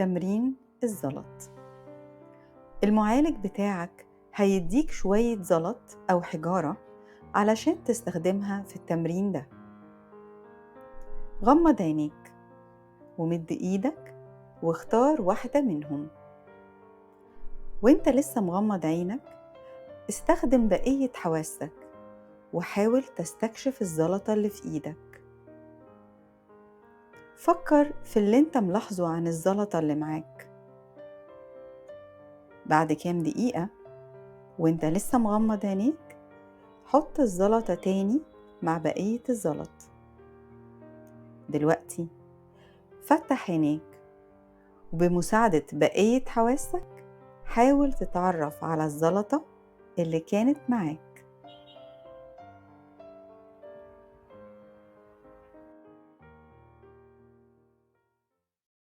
تمرين الزلط. المعالج بتاعك هيديك شوية زلط أو حجارة علشان تستخدمها في التمرين ده. غمض عينيك ومد إيدك واختار واحدة منهم. وانت لسه مغمض عينك استخدم بقية حواسك وحاول تستكشف الزلطة اللي في إيدك. فكر في اللي انت ملاحظه عن الزلطة اللي معاك. بعد كام دقيقة وانت لسه مغمض عينيك حط الزلطة تاني مع بقية الزلط. دلوقتي فتح عينيك وبمساعدة بقية حواسك حاول تتعرف على الزلطة اللي كانت معاك.